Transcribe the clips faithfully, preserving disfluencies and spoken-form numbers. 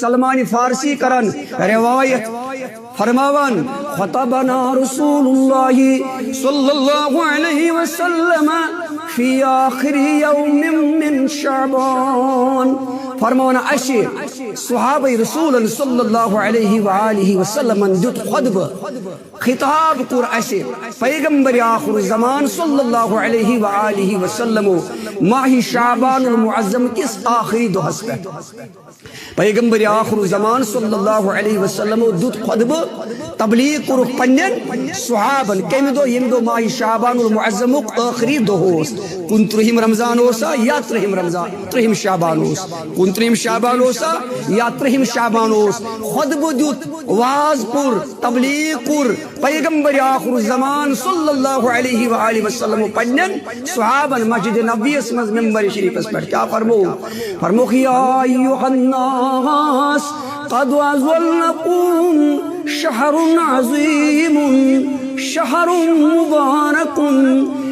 سلمان فارسی کران روایت، فرماوان، "خطبنا رسول اللہ صلی اللہ علیہ وسلم فی آخر یوم من شعبان"۔ فرماوان، اسہِ صحابہ رسول صلی اللہ علیہ وآلہ وسلمن دیُت خطبہ، خطاب کوٚر اسہِ پیغمبر آخر زمان صلی اللہ علیہ وآلہ وسلم ماہ شعبان المعظم کِس آخری دۄہس پٮ۪ٹھ۔ پیغمبر آخر زمان صلی اللہ علیہ وسلم دیُت خطبہ، تبلیغ کوٚرُکھ پننٮ۪ن صحابن۔ کمہِ دۄہ؟ ییٚمہِ دۄہ ماہ شعبان المعظمُک ٲخری دۄہ اوس، کُنترٕہِم رمضان اوسا یا ترٕہِم رمضان، ترٕہِم شعبان اوس، کُنترٕہِم شعبان اوسا یا ترٕہِم شعبان اوس۔ خطبہٕ دیُت، واز کوٚر، تبلیغ کوٚر، پیغمبر آخر زمان صلی اللہ علیہ وآلہ وسلم پننٮ۪ن صحابن مسجد نبویس منٛز ممبر شریفس پٮ۪ٹھ کیٛاہ فرموو؟ فرمووُکھ، یا ایھا الناس قد اظلکم شہر عظیم شہر مبارک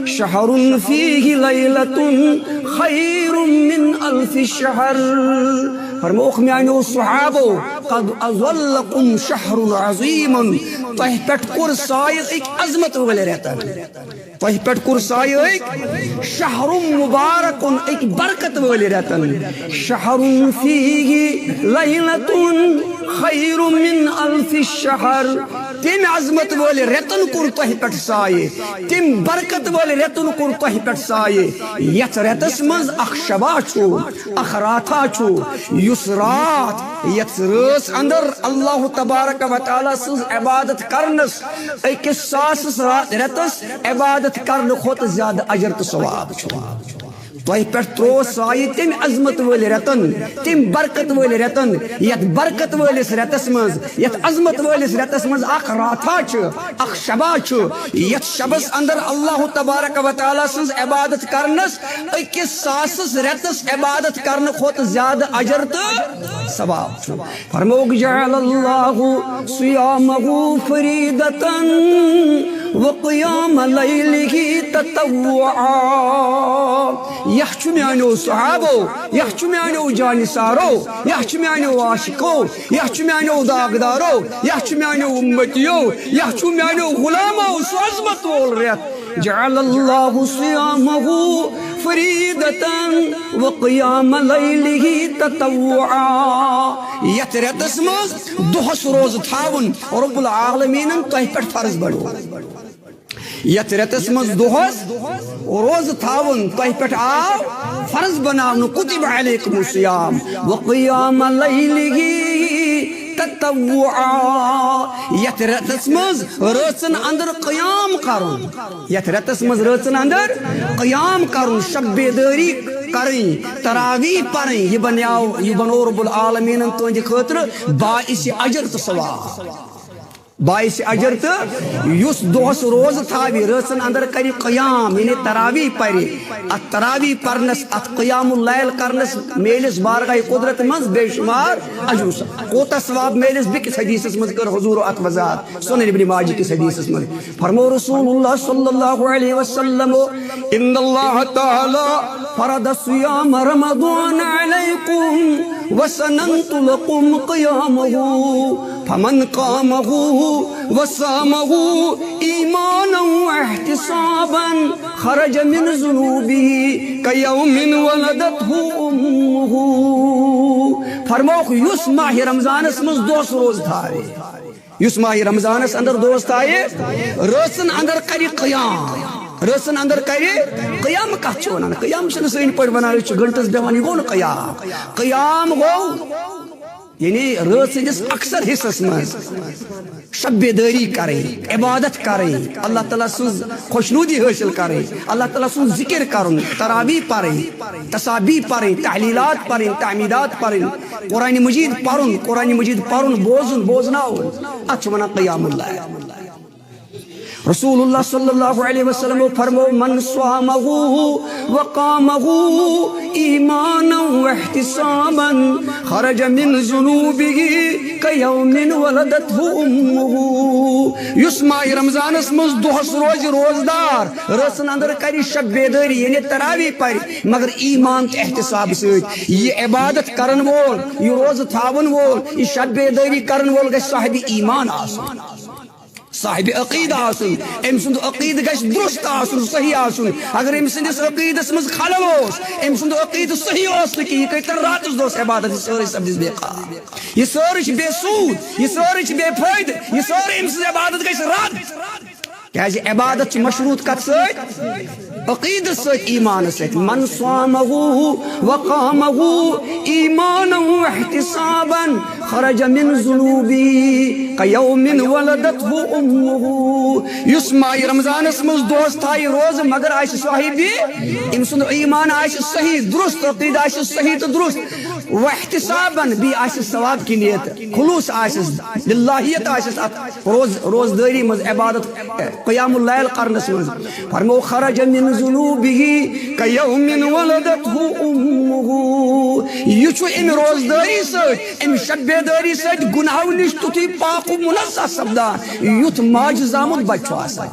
شہر فیہ لیلۃ خیر من الف شہر۔ فرمووُکھ، میانیو صحابو، قد اظلکم شہر عظیم، تۄہہِ پٮ۪ٹھ کوٚر سایہِ أکۍ عظمت وٲلۍ رٮ۪تن۔ تۄہہِ پٮ۪ٹھ کوٚر سایہِ أکۍ شہر مبارکن، أکۍ برکت وٲلۍ رٮ۪تن۔ شہر فیہ لیلۃ خیر من الف شہر۔ تٔمۍ عظمت وٲلۍ رٮ۪تن کوٚر تۄہہِ پٮ۪ٹھ سایہِ، تٔمۍ برکت وٲلۍ رٮ۪تن کوٚر تۄہہِ پٮ۪ٹھ سایہِ، یتھ رٮ۪تس منٛز اکھ شبا چھُ، اکھ راتھا چھُ، یُس راتھ، یتھ رٲژ اندر اللہ تبارک و تعالیٰ سٕنٛز عبادت کرنس، أکِس ساسس را-، رٮ۪تس عبادت کرنہٕ کھۄتہٕ زیادٕ اجر تہٕ ثواب چھُ۔ تۄہہِ پٮ۪ٹھ تروو سایہِ تٔمۍ عظمت وٲلۍ رٮ۪تن، تٔمۍ برکت وٲلۍ رٮ۪تن، یتھ برکت وٲلِس رٮ۪تس منٛز، یتھ عظمت وٲلِس رٮ۪تس منٛز اکھ راتھا چھُ، اکھ شبا چھُ، یتھ شبس اندر اللہ تبارک و تعالیٰ سٕنٛز عبادت کرنس أکِس ساسس رٮ۪تس عبادت کرنہٕ کھۄتہٕ زیادٕ اجر تہٕ ثواب چھُ۔ فرمووُکھ، جعل اللہ صیامہ فریدۃ وقیام لیلہ تطوعا۔ یہِ چھُ میانیو صحابو، یہِ چھُ میانیو جانثارو، یہِ چھُ میانیو عاشقو، یہِ چھُ میانیو داغدارو، یہِ چھُ میانیو امتیو، یہِ چھُ میانیو غلامو، سُہ عظمت وول رٮ۪تھ۔ جعل اللہ صیامہ فریدۃ وقیام لیلہ تطوعا۔ یتھ رٮ۪تس منٛز دۄہس روزٕ تھاوُن رب العالمینن تۄہہِ پٮ۪ٹھ فرض بنوو۔ یتھ رٮ۪تس منٛز دۄہس روزٕ تھاوُن تۄہہِ پٮ۪ٹھ آو فرض بناونہٕ، کتب علیکم الصیام وقیام لیلہ تطوعا۔ یتھ رٮ۪تس منٛز رٲژن اندر قیام کرُن، یتھ رٮ۪تس منٛز رٲژن اندر قیام کرُن، شب بیدٲری کرٕنۍ، تراویح پرٕنۍ، یہِ بنیاو، یہِ بنوو رب العالمینن تُہنٛدِ خٲطرٕ باعث اجر تہٕ ثواب۔ باعث اجر۔ تہٕ یُس دۄہس روزٕ تھاوِ، رٲژن اندر کرِ قیام، یعنی تراویح پرِ، اتھ تراویح پرنس، اتھ قیام اللیل کرنس میلس بارگاہ قدرت منٛز بے شمار اجر۔ کوتاہ ثواب میلس؟ بیٚکِس حدیثس منٛز کٔر حضور اتھ وضاحت، سنن ابن ماجہ کِس حدیثس منٛز فرموو رسول اللہ صلی اللہ علیہ وسلم، ان اللہ تعالی فرض صیام رمضان علیکم وسننت لکم قیامہ، فمن قامہ وصامہ ایمانا واحتسابا خرج من ذنوبہ کیوم ولدتہ امہ۔ فرمووُکھ، یُس ماہ رمضانس منٛز دۄہس روزٕ تھاوِ، یُس ماہ رمضانس اندر دۄہس تھاوِ، رٲژن اندر کرِ قیام، رٲژن اندر کرِ قیام۔ کتھ چھِ ونان؟ قیام چھِنہٕ سٲنۍ پٲٹھۍ ونان أسۍ چھِ گھنٹس بیٚہوان، یہِ گوٚو نہٕ قیام۔ قیام گوٚو یعنی رٲژ ہٕنٛدِس اکثر حصس منٛز شب بیدٲری کرٕنۍ، عبادت کرٕنۍ، اللہ تعالیٰ سٕنٛز خۄشنودی حٲصِل کرٕنۍ، اللہ تعالیٰ سُنٛد ذکر کرُن، تراویح پرٕنۍ، تسابیح پرٕنۍ، تحلیلات پرٕنۍ، تحمیدات پرٕنۍ، قرآن مجید پرُن، قرآن مجید پرُن، بوزُن، بوزناوُن، اتھ چھِ ونان قیام اللیل۔ رسول اللہ صلی اللہ علیہ وسلم فرمو، من صامہ وقامہ ایمانا واحتسابا خرج من ذنوبہ کیوم ولدتہ امہ۔ یُس ماہِ رمضانس منٛز دۄہس روزِ روزدار، رٲژن اندر کرِ شب بیدٲری، یعنی تراویح پرِ، مگر ایمان تہٕ احتساب سۭتۍ۔ یہِ عبادت کرن وول، یہِ روزٕ تھاون وول، یہِ شب بیدٲری کرن وول گژھِ صاحب ایمان آسُن، صاحب عقیدٕ آسُن۔ أمۍ سُنٛد عقیدٕ گژھِ درست آسُن، صحیح آسُن۔ اگر أمۍ سٕنٛدِس عقیدس منٛز خلل اوس، أمۍ سُنٛد عقیدٕ صحیح اوس نہٕ کینٛہہ، یہِ کٔرۍ تن راتس دۄہس عبادت، یہِ سٲرٕے سپدِ بے قرار۔ یہِ سٲرٕے چھِ بے سوٗد، یہِ سٲرٕے چھِ بے فٲیدٕ، یہِ سٲرٕے أمۍ سٕنٛز عبادت گژھِ رد۔ کیازِ عبادت چھِ مشروط کتھ سۭتۍ؟ عقیدس سۭتۍ، ایمانس سۭتۍ۔ من صامہ وقامہ ایمانا واحتسابا خرج من ذنوبہ کیوم ولدتہ امہ۔ یُس ماہِ رمضانس منٛز دۄہس تھایہِ روزٕ مگر آسہِ صاحب، أمۍ سُنٛد ایمان آسہِ صحیح درست، عقیدٕ آسہِ صحیح تہٕ درست، واحتسابا، بیٚیہِ آسہِ ثواب کی نیت، خلوص آسٮ۪س، للہیت آسٮ۪س اتھ روز روزدٲری منٛز، عبادت، قیام اللیل کرنس منٛز۔ فرمو، خرج من ذنوبہ کیوم ولدتہ امہ۔ یہِ چھُ امہِ روزدٲری سۭتۍ، امہِ شب بیدٲری سۭتۍ گناہو نِش تیُتھُے پاک و منزہ سپدان، یُتھ ماجہِ زامُت بچہِ چھُ آسان۔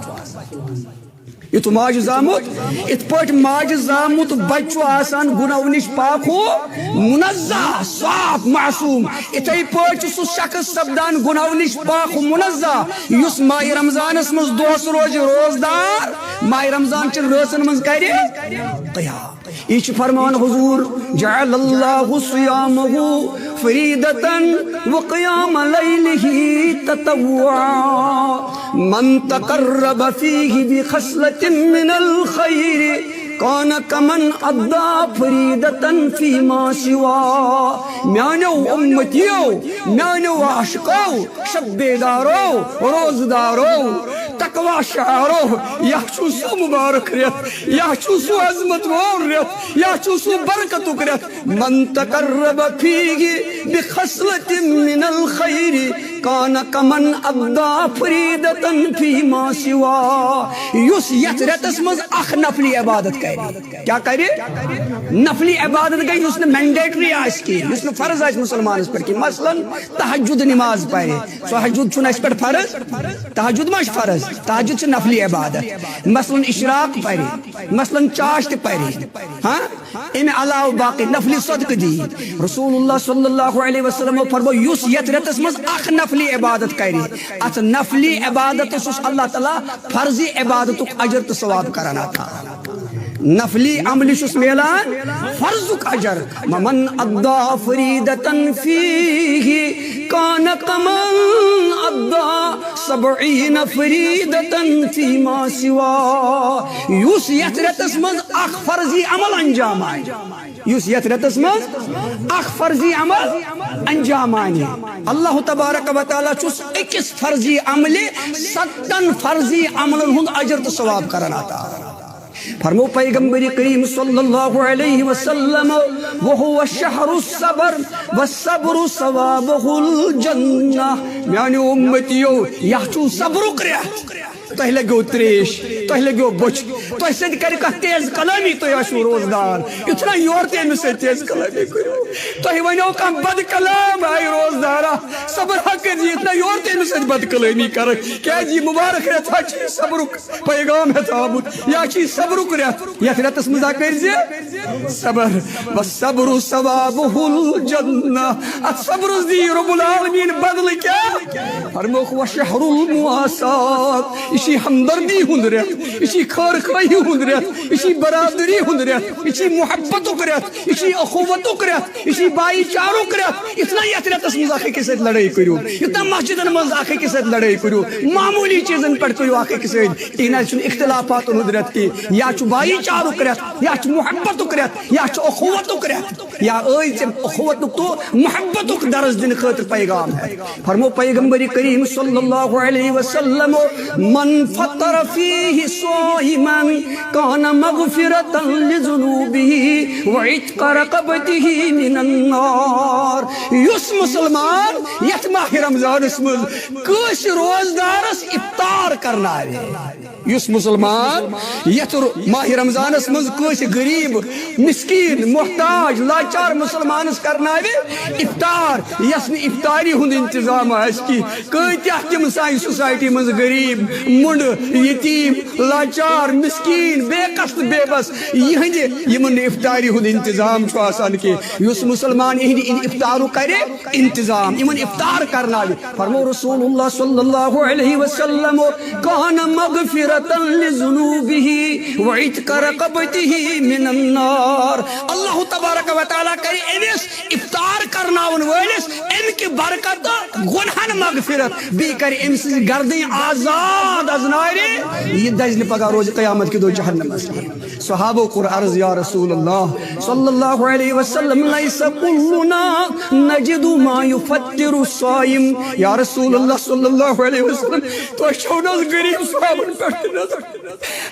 یُتھ ماجہِ زامُت، یِتھ پٲٹھۍ ماجہِ زامُت بچہِ چھُ آسان گناہو نِش پاک و منزہ، صاف، معصوم، یِتھے پٲٹھۍ چھُ سُہ شخص سپدان گناہو نِش پاک و منزہ، یُس ماہِ رمضانس منٛز دۄہس روزِ روزدار، ماہِ رمضان چٮ۪ن رٲژن منٛز کرِ قیام۔ یہِ چھُ فرمان حضور، جعل اللہ صیامہ فریدة وقیام لیلہ تطوعا۔ من تقرب فیہ بخصلة من الخیر کان کمن ادی فریدة فیما سوا۔ میانیو امتیو، میانیو عاشقو، شب بیدارو، روزدارو، تقوی شعارو، یا چھُ سُہ مبارک رٮ۪تھ، یا چھُ سُہ عظمت وول رٮ۪تھ، یا چھُ سُہ برکتُک رٮ۪تھ۔ من تقرب فیہ بخصلة من الخیر کان کمن ادی فریدة فیما سوا۔ یُس یتھ رٮ۪تس منٛز اکھ نفلی عبادت کرِ، کیٛاہ کرِ؟ نفلی عبادت گٔے، یُس نہٕ مینڈیٹری آسہِ کینٛہہ، یُس نہٕ فرض آسہِ مسلمانس پٮ۪ٹھ کینٛہہ۔ مثلاً تہجد نماز پرِ، تہجد چھُنہٕ اَسہِ پٮ۪ٹھ فرض، تہجد ما چھُ فرض؟ تہجد چھِ نفلی عبادت۔ مثلاً اشراق پرِ، مثلاً چاشت پرِ، ہاں؟ امہِ علاوٕ باقٕے نفلی صدقہٕ دی۔ رسول اللہ صلی اللہ علیہ وسلم فرمو، یُس یتھ رٮ۪تس منٛز اکھ نفلی عبادت کرِ، اتھ نفلی عبادتس چھُس اللہ تعالیٰ فرضی عبادتُک اجر تہٕ ثواب کران عطا۔ نفلی عملہِ چھُس میلان فرضُک اجر۔ ومن ادی فریدة فیہ کان کمن ادی سبعین فریدة فیما سوا۔ یُس یتھ رٮ۪تس منٛز اکھ فرضی عمل انجام آنہِ، یُس یتھ رٮ۪تس منٛز اکھ فرضی عمل انجام آنہِ، اللہ تبارک و تعالیٰ چھُس أکِس فرضی عملہِ ستن فرضی عملن ہُنٛد اجر تہٕ ثواب کران عطا۔ فرمو پیغمبر کریم صلی اللہ علیہ وسلم، وہو شہر الصبر والصبر ثوابہ الجنہ۔ میانیو امتیو، یا چھُ صبرُک رٮ۪تھ۔ تۄہہِ لگیو تریش، تۄہہِ لگیو بۄچھِ، تۄہہِ سۭتۍ کرِ کانٛہہ تیز کلامی، تُہۍ آسِو روزدار۔ یُتھ نہ یورٕ تہِ أمِس سۭتۍ تیز کلامی کٔرِو۔ تۄہہِ ونیو کانٛہہ بد کلام، آے روزدارا، صبر ہا کٔرۍ زِ، یُتھ نہ یورٕ تہِ أمِس سۭتۍ بد کلٲمی کرو۔ کیازِ یہِ مبارک رٮ۪تھ ہا چھُ صبرُک پیغام ہٮ۪تھ آمُت، یا چھُ یہِ صبرُک رٮ۪تھ۔ یتھ رٮ۪تس منٛز ہا کٔرۍ زِ صبر، والصبر ثوابہ الجنہ۔ اتھ صبرس دی رب العالمین بدلہٕ کیٛاہ؟ فرمووُکھ، وشہر المواساة۔ یہِ چھِ ہمدردی ہُنٛد رٮ۪تھ، یہِ چھِ خٲر خٲہی ہُنٛد رٮ۪تھ، یہِ چھِ برادری ہُنٛد رٮ۪تھ، یہِ چھِ محبتُک رٮ۪تھ، یہِ چھِ اخوتُک رٮ۪تھ، یہِ چھِ بایی چارُک رٮ۪تھ۔ یُتھ نہ یتھ رٮ۪تس منٛز اکھ أکِس سۭتۍ لڑٲے کٔرِو، یُتھ نہ مسجدن منٛز اکھ أکِس سۭتۍ لڑٲے کٔرِو، معموٗلی چیٖزن پٮ۪ٹھ کٔرِو اکھ أکِس سۭتۍ۔ یہِ نہ حظ چھُنہٕ اختلافاتن ہُنٛد رٮ۪تھ کینٛہہ، یا چھُ بایی چارُک رٮ۪تھ، یا چھُ محبتُک رٮ۪تھ، یا چھُ اخوتُک رٮ۪تھ۔ یا ٲے ژےٚ اخوتُک تہٕ محبتُک درس دِنہٕ خٲطرٕ پیغام ہٮ۪تھ۔ فرمو پیغمبر کریم صلی اللہ علیہ وسلم، من فطر فیہ صائما کان مغفرة لذنوبہ وعتق رقبتہ من النار۔ یُس مسلمان یتھ ماہ رمضانس منٛز کٲنٛسہِ روزدارس افطار کرناوِ، یُس مسلمان یتھ رو-، ماہ رمضانس منٛز کٲنٛسہِ غریب، مسکین، محتاج، لاچار مسلمانس کرناوِ افطار، یس نہٕ افطاری ہُنٛد انتظام آسہِ کینٛہہ۔ کۭتیاہ تِم سانہِ سوسایٹی منٛز غریب، مُنڈٕ، یتیٖم، لاچار، مسکین، بے قصد، بے بس، یِہنٛدِ، یِمن نہٕ افطاری ہُنٛد انتظام چھُ آسان کینٛہہ۔ یُس مسلمان یِہنٛدِ افطارُک کرِ انتظام، یِمن افطار کرناوِ، فرمو رسول اللہ صلی اللہ علیہ وسلم، کان مغفرة لذنوبہ وعتق رقبتہ من النار۔ اللہ تبارک و تعالیٰ کرِ أمِس افطار کرناون وٲلِس امہِ کہِ برکتہٕ گۄنہن مغفرت، بیٚیہِ کرِ أمۍ سٕنٛز گردٕنۍ آزاد از نارِ، یہِ دزِ نہٕ پگاہ روزِ قیامت کہِ دۄہ جہنمس منٛز۔ صحابو کوٚر عرض، یا رسول اللہ صلی اللہ علیہ وسلم، لیس کلنا نجد ما یفطر الصائم۔ یا رسول اللہ صلی اللہ علیہ وسلم، تۄہہِ چھو نہ حظ غریب صحابن پٮ۪ٹھ تہِ نظر؟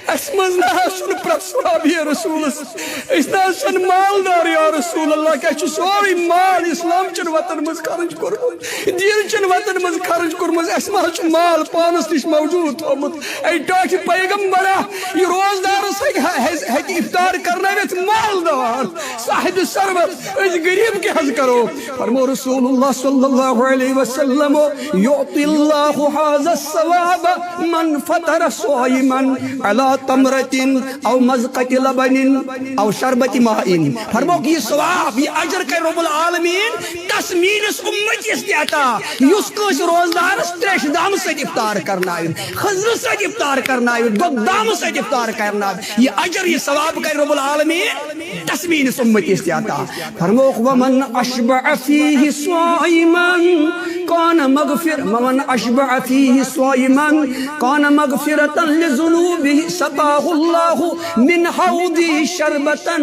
اسہِ منٛز نہ حظ چھُنہٕ پرٛٮ۪تھ صحابی رسولس، أسۍ نہ حظ چھِنہٕ مالدار یا رسول اللہ، کیٛاہ چھُ سورُے مال اسلام چٮ۪ن وتن منٛز خرٕچ کوٚرمُت؟ دیٖن چٮ۪ن وتن منٛز خرٕچ کوٚرمُت، اسہِ ما حظ چھُ مال پانس نِش موجود تھوٚومُت؟ اے ٹاٹھہِ پیغمبرا، یہِ روزدارس ہیٚکہِ، ہیٚکہِ افطار کرنٲوِتھ مالدار، صاحب ثروت، أسۍ غریب کیٛاہ حظ کرو؟ فرمو رسول اللہ صلی اللہ علیہ وسلم، یعطی اللہ هذا الثواب من فطر صائما علی تمرة او مذقة لبن او شربة ماء۔ فرموکھ، یہِ ثواب، یہِ اجر کرِ رب العالمین تس میٲنِس امتس تہِ عطا، یُس کٲنٛسہِ روزدارس تریشہِ دامہٕ سۭتۍ افطار کرناوِ، خٔزرٕ سۭتۍ افطار کرناوِ، دۄدٕ دامہٕ سۭتۍ افطار کرناوِ۔ یہِ اجر، یہِ ثواب کرِ رب العالمین تس میٲنِس امتس تہِ عطا۔ فرموکھ، ومن اشبع فیہ صائما کان مغفر، ومن اشبع فیہ صائما کان مغفرة لذنوبہ سقاہ اللہ من حوضی شربة۔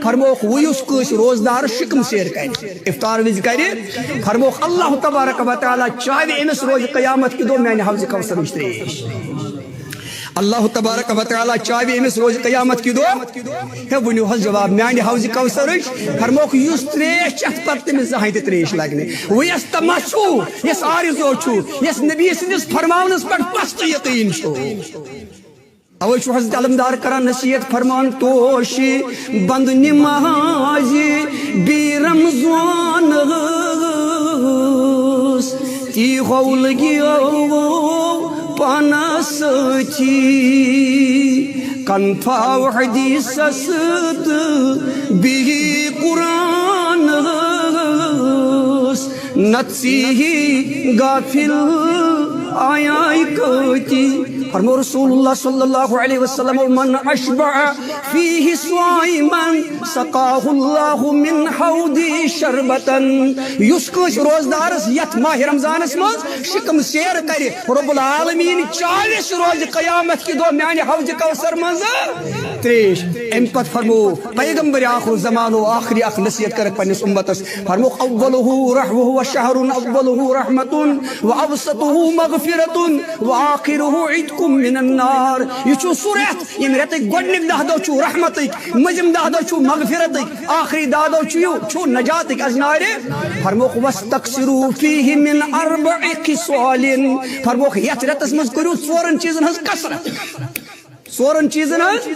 فرموکھ، وۄنۍ یُس کٲنٛسہِ روزدار شِکم سیر کرِ، افطار وِزِ کرِ، فرموکھ، اللہ تبارک و تعالیٰ چاوِ أمِس روزِ قیامت کہِ دۄہ میانہِ حوضِ کوثرٕچ تریش۔ اللہ تبارک و تعالیٰ چاوِ أمِس روزِ قیامت کہِ دۄہ۔ ہے، ؤنِو حظ جواب، میانہِ حوضِ کوثرٕچ۔ فرموکھ، یُس تریش چٮ۪تھ پتہٕ تٔمِس زٕہٕنۍ تہِ تریش لگہِ نہٕ۔ وۄنۍ یس تمنا چھُ، یس آرزو چھُ، یس نبی سٕنٛدِس فرماونس پٮ۪ٹھ پستہٕ یقین چھُ۔ اوے چھُ حضرت علمدار کران نصیحت فرمان، توشہِ بند نمازِ بی رمضانس، تی ہو لگیو پانس سۭتی۔ کنفاو حدیثس تہٕ بیٚیہِ قرآنس، نتہٕ ژیٖہی غافل آیاے کٲتی۔ فرمو رسول اللہ صلی اللہ علیہ وسلم، من اشبع فیہ صائما سقاہ اللہ من حوضی شربتن۔ یُس کٲنٛسہِ روزدارس یتھ ماہ رمضانس منٛز شِکم سیر کرِ، رب العالمین چاوس روزِ قیامت کہِ دۄہ میانہِ حوضِ کوثر منٛز تریش۔ امہِ پتہٕ فرمو پیغمبر آخر الزمان و آخری اکھ نصیحت کرکھ پننِس امتس۔ فرموکھ، اوله رح-، وهو شهر اوله رحمة واوسطه مغفرة واخره عتق من النار۔ یہِ چھُ سُہ رٮ۪تھ، ییٚمہِ رٮ۪تٕکۍ گۄڈٕنِکۍ دَہ دۄہ چھُ رحمتٕکۍ، مٔنٛزِم دَہ دۄہ چھُ مغفرتٕکۍ، ٲخری دَہ دۄہ چھُ یہِ، چھُ نجاتٕکۍ از نارِ۔ فرموکھ، واستکثروا فیہ من اربع خصال۔ فرموکھ، یتھ رٮ۪تس منٛز کٔرِو ژورن چیٖزن ہٕنٛز کثرت۔ ژورن چیٖزن ہٕنٛز۔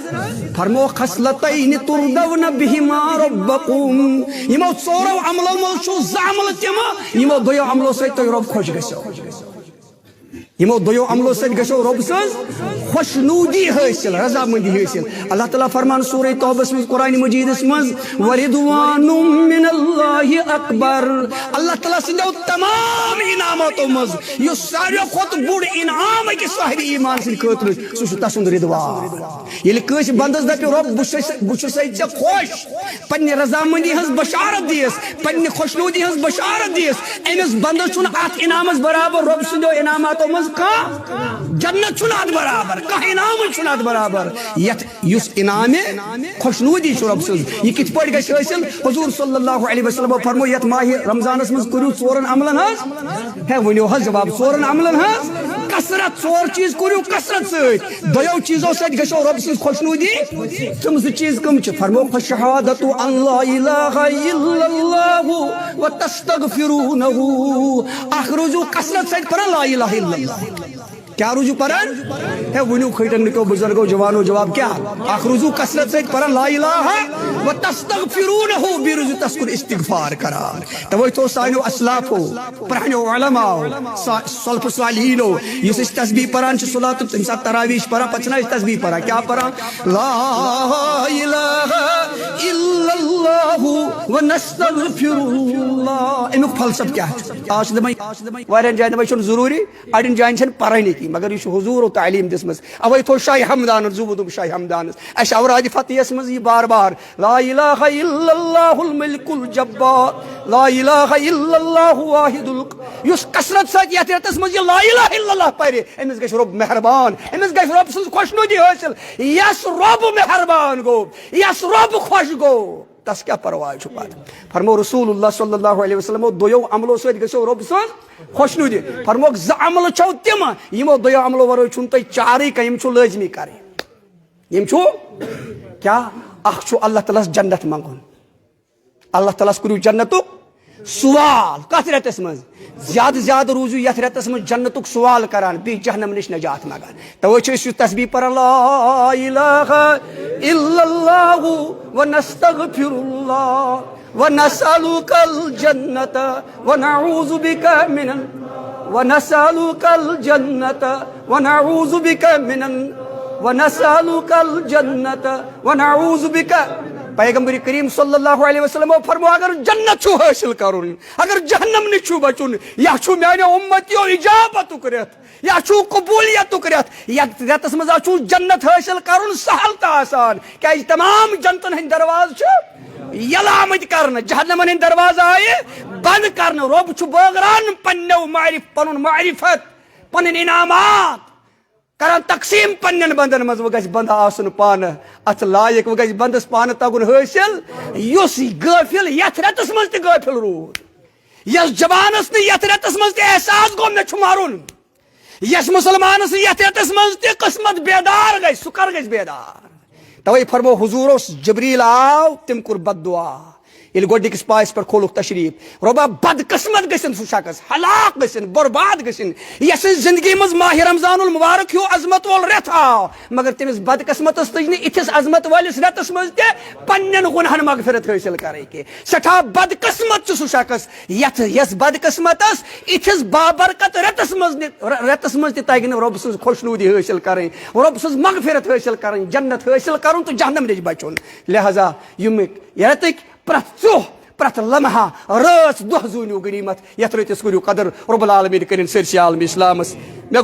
فرموکھ، خصلتین ترضون بہما ربکم۔ یِمو ژورو عملو منٛز چھُ زٕ عمل تِم، یِمو دۄیو عملو سۭتۍ تُہۍ رۄب خۄش گژھو۔ یِمو دۄیو عملو سۭتۍ گژھو رۄب سٕنٛز خۄشنودی حٲصِل، رضامندی حٲصِل۔ اللہ تعالیٰ فرمان سورہ توبس منٛز، قرآن مجیدس منٛز، ورضوان من اللہ اکبر۔ اللہ تعالیٰ سٕنٛدیو تمام انعاماتو منٛز یُس ساروی کھۄتہٕ بوٚڑ انعام أکِس صاحب ایمان سٕنٛدِ خٲطرٕ، سُہ چھُ تسُنٛد رضوان۔ ییٚلہِ کٲنٛسہِ بندس دپہِ، رۄب، بہٕ چھُس، بہٕ چھُسے ژےٚ خۄش، پننہِ رضامندی ہٕنٛز بشارت دِیس، پننہِ خۄشنودی ہٕنٛز بشارت دِیس، أمِس بندس چھُنہٕ اتھ انعامس برابر رۄب سٕنٛدیو انعاماتو منٛز کانٛہہ جنت چھُنہٕ اتھ برابر، کانٛہہ انعام چھُنہٕ اتھ برابر، یتھ یُس انعام خۄشنودی چھُ رۄب سٕنٛز۔ یہِ کِتھ پٲٹھۍ گژھِ حٲصِل؟ حضور صلی اللہ علیہ وسلم فرمو، یتھ ماہِ رمضانس منٛز کٔرِو ژورن عملن ہٕنٛز، ہے ؤنِو حظ جواب، ژورن عملن ہٕنٛز کثرت، ژور چیٖز کٔرِو کثرت سۭتۍ، دۄیو چیٖزو سۭتۍ گژھو رۄب سٕنٛز خۄشنودی۔ تِم زٕ چیٖز کٕم چھِ؟ فرمو، فشہادت ان لا الہ الا اللہ و تستغفرونہ۔ اکھ روٗزِو کثرت سۭتۍ پران لا الہ الا اللہ۔ کیٛاہ روٗزِو پران؟ ہے ؤنِو کھٔٹٮ۪ن نِکو بُزرگو جوانو جواب کیٛاہ؟ اکھ روٗزِو کثرت سۭتۍ پران لا الہ و تستغفرونہ، بیٚیہِ روٗزِو تس کُن استغفار کران۔ توے تھوٚو سانیو اسلافو، پرٛانیو علماو، سا-، سلف صالحینو، یُس أسۍ تسبیح پران چھِ صلاتُک، تمہِ ساتہٕ تراویح چھِ پران، پتہٕ چھِنہ أسۍ تسبیح پران، کیٛاہ پران؟ لا الہ الا اللہ و نستغفر اللہ۔ امیُک فلسفہٕ کیٛاہ چھُ؟ آز چھِ دپان واریاہن جاین دپان یہِ چھُنہٕ ضروٗری، اڑٮ۪ن جاین چھنہٕ پرٲنی کینٛہہ، مگر یہِ چھُ حضوٗرو تعلیٖم دِژمٕژ۔ اوے تھوٚو شاہِ ہمدانن، زُوٕ دوٚپ شاہِ ہمدانس، اسہِ آو راجہِ فتحیس منٛز یہِ بار بار، لا الہ الا اللہ الملک الجبار، لا الہ الا اللہ واحد ال-، یُس کثرت سۭتۍ یتھ رٮ۪تس منٛز یہِ لا الہ الا اللہ پرِ، أمِس گژھِ رۄب مہربان، أمِس گژھِ رۄب سٕنٛز خۄشنودی حٲصِل۔ یس رۄب مہربان گوٚو، یس رۄب خۄش گوٚو، تس کیٛاہ پرواے چھُ پتہٕ؟ فرمو رسول اللہ صلی اللہ علیہ وسلمو، دۄیو عملو سۭتۍ گژھو رۄب سٕنٛز خۄشنودی۔ فرموکھ، زٕ عملہٕ چھَو تِم، یِمو دۄیو عملو ورٲے چھُنہٕ تۄہہِ چارٕے کانٛہہ، یِم چھُو لٲزمی کرٕنۍ۔ یِم چھُو کیٛاہ؟ اکھ چھُ اللہ تعالیٰ ہس جنت منٛگُن، اللہ تعالیٰ ہس کٔرِو جنتُک سوال۔ کتھ رٮ۪تس منٛز؟ زیادٕ زیادٕ روٗزِو یتھ رٮ۪تس منٛز جنتُک سوال کران، بیٚیہِ جہنم نِش نجات منٛگان۔ توے چھِ أسۍ یہِ تسبیح پران، لا الہ الا اللہ و نستغفر اللہ و نسألک الجنت و نعوذ بک من ال-، و نسألک الجنت و نعوذ بک من ال-، و نسألک الجنت و نعوذ بک۔ پیغمبر کریم صلی اللہ علیہ وسلم فرمو، اگر جنت چھُ حٲصِل کرُن، اگر جہنم نِش چھُ بچُن، یا چھُ میانہِ اُمتیو اجابتُک رٮ۪تھ، یا چھُ قبولیتُک رٮ۪تھ، یتھ رٮ۪تس منٛز آ چھُ جنت حٲصِل کرُن سہل تہٕ آسان، کیازِ تمام جنتن ہٕنٛدۍ دروازٕ چھِ یلہٕ آمٕتۍ کرنہٕ، جہنمن ہٕنٛدۍ دروازٕ آیہِ بند کرنہٕ۔ رۄب چھُ بٲگران پننیو معرف-، پنُن معرفت، پنٕنۍ انعامات کران تقسیٖم پننٮ۪ن بندن منٛز۔ وۄنۍ گژھِ بندٕ آسُن پانہٕ اتھ لایق، وۄنۍ گژھِ بندس پانہٕ تگُن حٲصِل، یُس غٲفِل یتھ رٮ۪تس منٛز تہِ غٲفِل روٗد، یس جوانس نہٕ یتھ رٮ۪تس منٛز تہِ احساس گوٚو مےٚ چھُ مرُن، یس مسلمانس یتھ رٮ۪تس منٛز تہِ قسمت بیدار گژھِ، سُہ کر گژھِ بیدار؟ توے فرمو حضورو، جبریل آو، تٔمۍ کوٚر بد دعا۔ ییٚلہِ گۄڈٕنِکِس پایس پٮ۪ٹھ کھولُکھ تشریف، رۄبا، بدقسمت گٔژھِن سُہ شخص، ہلاک گٔژھِن، برباد گٔژھِن، یس سٕنٛزِ زندگی منٛز ماہ رمضان المبارک ہیو عظمت وول رٮ۪تھ آو، مگر تٔمِس بدقسمتس تٔج نہٕ اِتھِس عظمت وٲلِس رٮ۪تس منٛز تہِ پننٮ۪ن گۄناہن مغفرت حٲصِل کرٕنۍ کینٛہہ۔ سٮ۪ٹھاہ بدقسمت چھُ سُہ شخص، یتھ، یس بدقسمتس اِتھِس بابرکت رٮ۪تس منٛز نہِ-، رٮ۪تس منٛز تہِ تگہِ نہٕ رۄب سٕنٛز خۄشنودی حٲصِل کرٕنۍ، رۄب سٕنٛز مغفرت حٲصِل کرٕنۍ، جنت حٲصِل کرُن تہٕ جہنم نِش بچُن۔ لہذا یِم رٮ۪تٕکۍ پرٛٮ۪تھ ژۄہ، پرٛٮ۪تھ لمحہ، رٲژ، دۄہ زوٗنِو غنیمت، یتھ رٔتِس کٔرِو قدر۔ رب العالمین کٔرِن سٲرسٕے عالم اسلامس۔ مےٚ